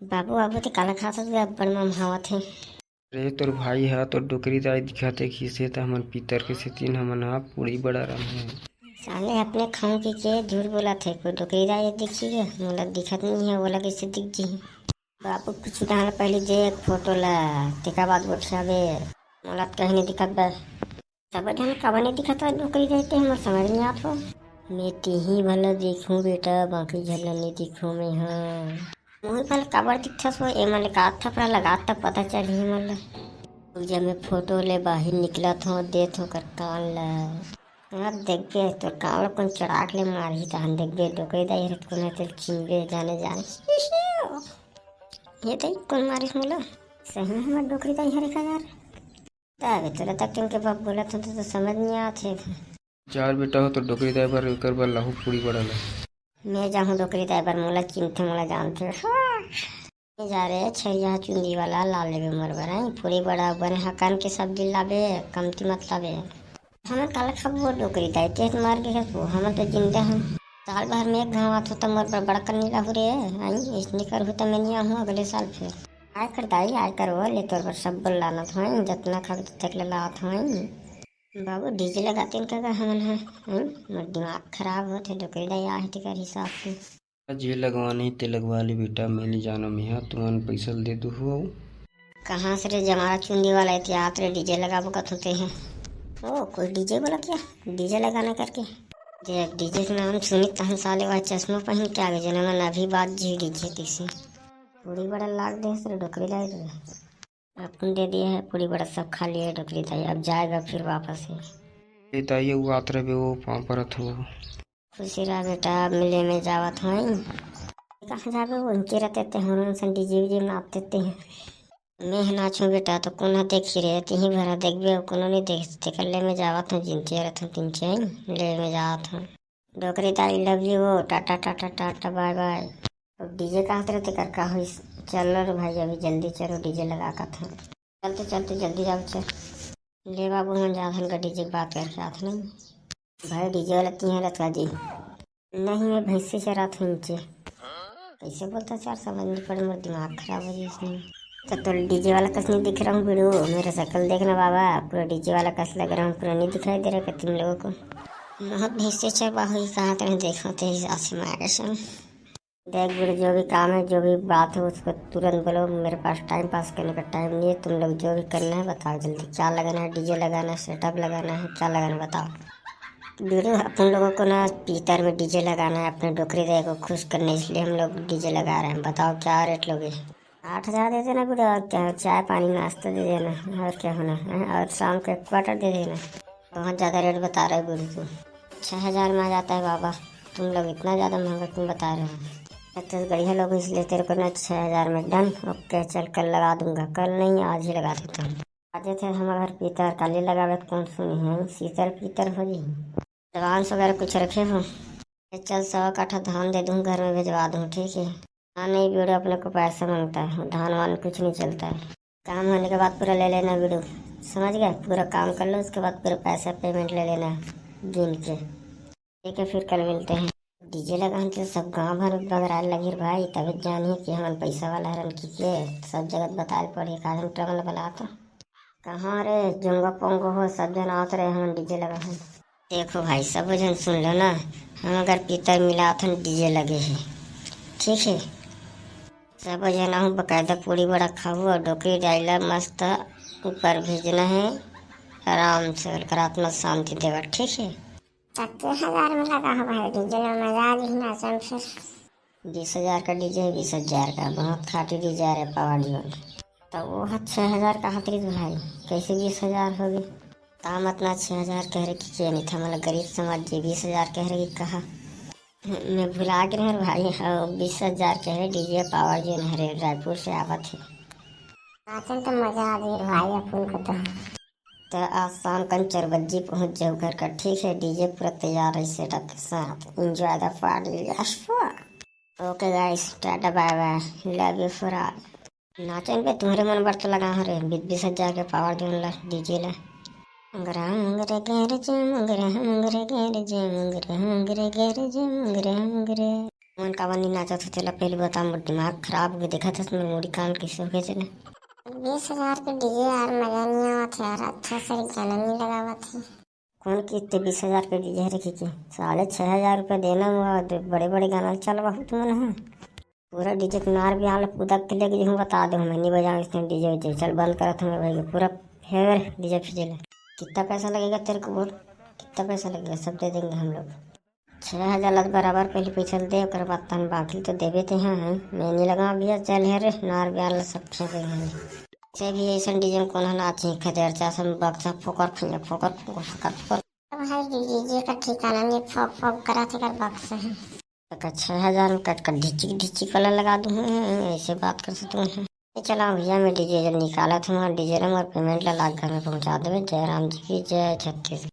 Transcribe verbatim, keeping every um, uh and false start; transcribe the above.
बाबू, बाबू, ते काला खात हस गा? अब्बड़ ममहावत हे। अरे, तोर भाई ह तो डोकरी दाई दिखत हे, खीसे त हमन पीतर के सेती हमन ह पूड़ी बड़ा रहे। साले, अपने खाऊं के, के झूठ बोलत हे। कोई डोकरी दाई दिखी गे? मोला दिखत नहीं है, ओला कैसे दिख जी? बाबू, कुछ डाल पहले जे एक फोटो ला, तेका बाद गोठियाबे। मोला त कहीं नहीं दिखत बे। सब झन काबर नहीं दिखत हो डोकरी दाई ते, हमर समझ नहीं आत हो। मैं तिही भला दिखूं बेटा, बाकी झन ला नहीं दिखूं मैं, हाँ। मुँह भला काबर दिखथस हो, ए मन ले का थपरा लगात त पता चलही मन ला। जब मैं फोटो ले बाहिर निकलत हो, देत हो कर कान ला। अब देखबे, तोर कान ला कोन चढ़ा के ले मारही, तहन देखबे, डोकरी दाई हरे कोन हरे चिन्हबे, जाने जाने। ये दाई, कोन मारिस मोला? सही में हमर डोकरी दाई हरे का यार? तबे तोला तक टिंके बाप बोलत हो तो, तो समझ नहीं आत हे। जा रे बेटा हो, तो डोकरी दाई बर एकर बर लाहू पूड़ी बड़ा ला। मैं जाहूं डोकरी दाई बर, मोला चिन्हथे, मोला जानथे। मैं जा रे छरिया चुंदी वाला ला लेबे मोर बर, हैं? पूड़ी बड़ा बने हकान के सब्जी लाबे, कमती मत लाबे। हमन काला खाबो डोकरी दाई, तेह तो मार के खाबो, हमन तो जिंदा हन। साल भर में एक घाव आत हो त मोर बर बड़का नहीं लाहू रे, आई इसने करहू त मैं नहीं आहूं अगले साल फिर। आय कर दाई, आय कर वो, ले तोर बर सब बोल लाना था, जतना खाबे ततेक ले लात हूँ। बाबू, डीजे लगातेन का हमन ह, हैं? मोर दिमाग खराब होत हे, डोकरी दाई आहे तेकर हिसाब से। जे लगवाना हे ते लगवा ले बेटा, मैं नहीं जानों, मैं हा तुमन पैसा ल दे दूहू। कहाँ से रे जमारा चुंदी वाला, इतिहास रे डीजे लगाबो कथों ते हे। ओ, कोई डीजे बोला क्या? डीजे लगाना करके। देख, डीजे के नाम सुनी तहन साले वह चश्मा पहन के आगे, जेना मन अभी बात जी डीजे तीसी। पूड़ी बड़ा लाग दे रे डोकरी दाई रे। अपन दे दिए है पूड़ी बड़ा, सब खा लिए डोकरी दाई, अब जाएगा फिर वापस ही। ए दाई, वो आत रहे वो पाँव परत हो। खुशी रहा बेटा, अब मिले में जावत हूँ। कहाँ जाबे वो, उनके रहते ते हम सन डीजे वीजे में नाचते ते हैं। मैं ह नाचूं बेटा तो कोन ह देखी रे, तिही भरा देखबे, कोनो नहीं देख, तेकर ले में जावत हूँ, जिनते रहत हूँ तिनते ही ले में जावत हूँ। डोकरी दाई, love you हो, टाटा टाटा टाटा, bye bye। अब डीजे कहत रहे तेकर का होइस? चलो रे भाई, अभी जल्दी चलो, डीजे लगा कथों। चल तो, चल तो, जल्दी जाओ, चल। ले बाबू, हम जात हन का डीजे के बात करके आत नहीं। भाई, डीजे वाला तिहे रथ का जी। नहीं, मैं भैंसी चरात हूँ नीचे। कैसे बोलता चार समझ नहीं पड़े, मोर दिमाग खराब हो जाए इसने। तो, तो डीजे वाला कस नहीं दिख रहा हूँ वीडियो, मेरा शक्ल देखना बाबा, पूरा डीजे वाला कस लग रहा हूँ, पूरा नहीं दिखाई दे रहा क्या तुम लोगों को? बहुत भैंसे चरवा हुई कहाँ तरह देखो तेरे हिसाब से मारे से। देख वीडियो, जो भी काम है, जो भी बात है, उसको तुरंत बोलो। मेरे पास टाइम पास करने का टाइम नहीं है। तुम लोग जो भी करना है बताओ जल्दी, क्या लगाना है, डीजे लगाना है, सेटअप लगाना है, क्या लगाना है बताओ। वीडियो अपन लोगों को ना पीतर में डीजे लगाना है, अपने डोकरी दाई को खुश करने, इसलिए हम लोग डीजे लगा रहे हैं। बताओ क्या रेट लोगे? आठ हजार दे देना वीडियो, और क्या हो, चाय पानी नाश्ता दे देना, और क्या होना है, और शाम को एक क्वार्टर दे देना। बहुत ज़्यादा रेट बता रहे वीडियो तू। छः हजार में आ जाता है बाबा, तुम लोग इतना ज़्यादा महंगा क्यों बता रहे हो? मैं तो गढ़िया लोग, इसलिए तेरे को ना छः हजार में डन। ओके, चल कल लगा दूंगा, कल नहीं आज ही लगा देता हूँ। आज थे हमारे घर पीतर, काली लगावे तो कौन सुनी है, शीतल पीतर हो जी। एडवांस वगैरह कुछ रखे हो? ये चल, सवा काठा धान दे दूँ, घर में भिजवा दूँ, ठीक है? हाँ, नहीं वीडियो, अपने को पैसा मांगता है, धान वान कुछ नहीं चलता है। काम होने के बाद पूरा ले लेना वीडियो, समझ गए? पूरा काम कर लो, उसके बाद पूरा पैसा पेमेंट ले लेना गिन के। ठीक है, फिर कल मिलते हैं। डीजे लगान से सब गांव भर में बगराए लगिर भाई, तबे जानिए कि हमन पैसा वाला हरन की के। सब जगह बताए पड़ी, एक आदमी टंगल बना तो। कहाँ रे जोंगा पोंगो हो, सब जन आवत रहे, हमन डीजे लगा हन। देखो भाई, सब जन सुन लो ना, हम अगर पीतर मिलात हन, डीजे लगे है, ठीक है? सब जन आहू, बकायदा पूड़ी बड़ा खाहू और डोकरी दाई ला मस्त ऊपर भेजना है, आराम से ओकर आत्मा शांति देवा, ठीक है? छत्तीस हजार में लगा हो भाई, डीजे में मजा आ गई नाचन फिर। बीस हजार का डीजे है, बीस हजार का, बहुत खाटी डीजे है, पावर जोन। तो वो है छः हजार का हाथ रिस भाई, कैसे बीस हजार हो गई? काम इतना छः हजार कह रहे कि के नहीं था, मतलब गरीब समाज जी बीस हजार कह रहे कि कहा। मैं भुला के रहे भाई, हाँ, बीस हजार कह रहे डीजे पावर जोन हरे रायपुर से आवत है। नाचन तो मजा आ गई भाई, अपन को तो। तो आज शाम कन चार बजे पहुंच जाओ घर का, ठीक है? डीजे पूरा तैयार है सेटअप के साथ। Enjoy the party, yes sir। Okay guys, tata bye bye, love you for all। नाचन पे तुम्हारे मन बर तो लगा हरे बीस बीस हजार के पावर जोन ला, डीजे ला। मुंगरा मुंगरे गैर जे मुंगरा मुंगरे गैर जे मुंगरा मुंगरे गैर जे मुंगरा मुंगरे। मन काबर नहीं नाचत हो, तेला पहले बता, मोर दिमाग खराब हो गया, देखा था मोर मुड़ी कान कैसे हो गया चले। बीस हजार के डीजे यार, मजा नहीं आवत है यार, अच्छा से गाना नहीं लगावत है। कौन किस्ते बीस हजार के डीजे रखे के? साढ़े छः हजार रुपये देना हुआ, बड़े बड़े गाना चलवा हो तुमन, हाँ। पूरा डीजे के नार भी आल पुदक के लेके जहूँ बता दो, मैं नहीं बजाऊँ इसने डीजे वीजे, चल बंद करत हूँ मैं भाई, पूरा फेवर डीजे फीजे ले। कितना पैसा लगेगा तेरे को बोल, कितना पैसा लगेगा, सब दे देंगे हम लोग। छः हजार ला बराबर पहले पैसा दे, ओकर बाद तहन बाकी तो देबे ते हैं, हैं। मैं नहीं लगा भैया, चल हे रे, नार ब्याल सब खेल रहे हैं। से भी ऐसा डीजे में कौन है नाची, खदेड़ चासन बक्सा फोकर फैया, फोकर फोकर फोकर फोकर। अब है डीजे का ठिकाना नहीं, फोक फोक करा थे कर बक्सा है। तो का छः हजार में कट कर ढिचिक ढिचिक वाला लगा दूँ, हैं, ऐसे बात कर सकते हैं। ये चला भैया, मैं डीजे जब निकाला था, वहाँ डीजे ला मोर पेमेंट ला लाख घर में पहुँचा देवे। जय राम जी की जय, छत्तीसगढ़।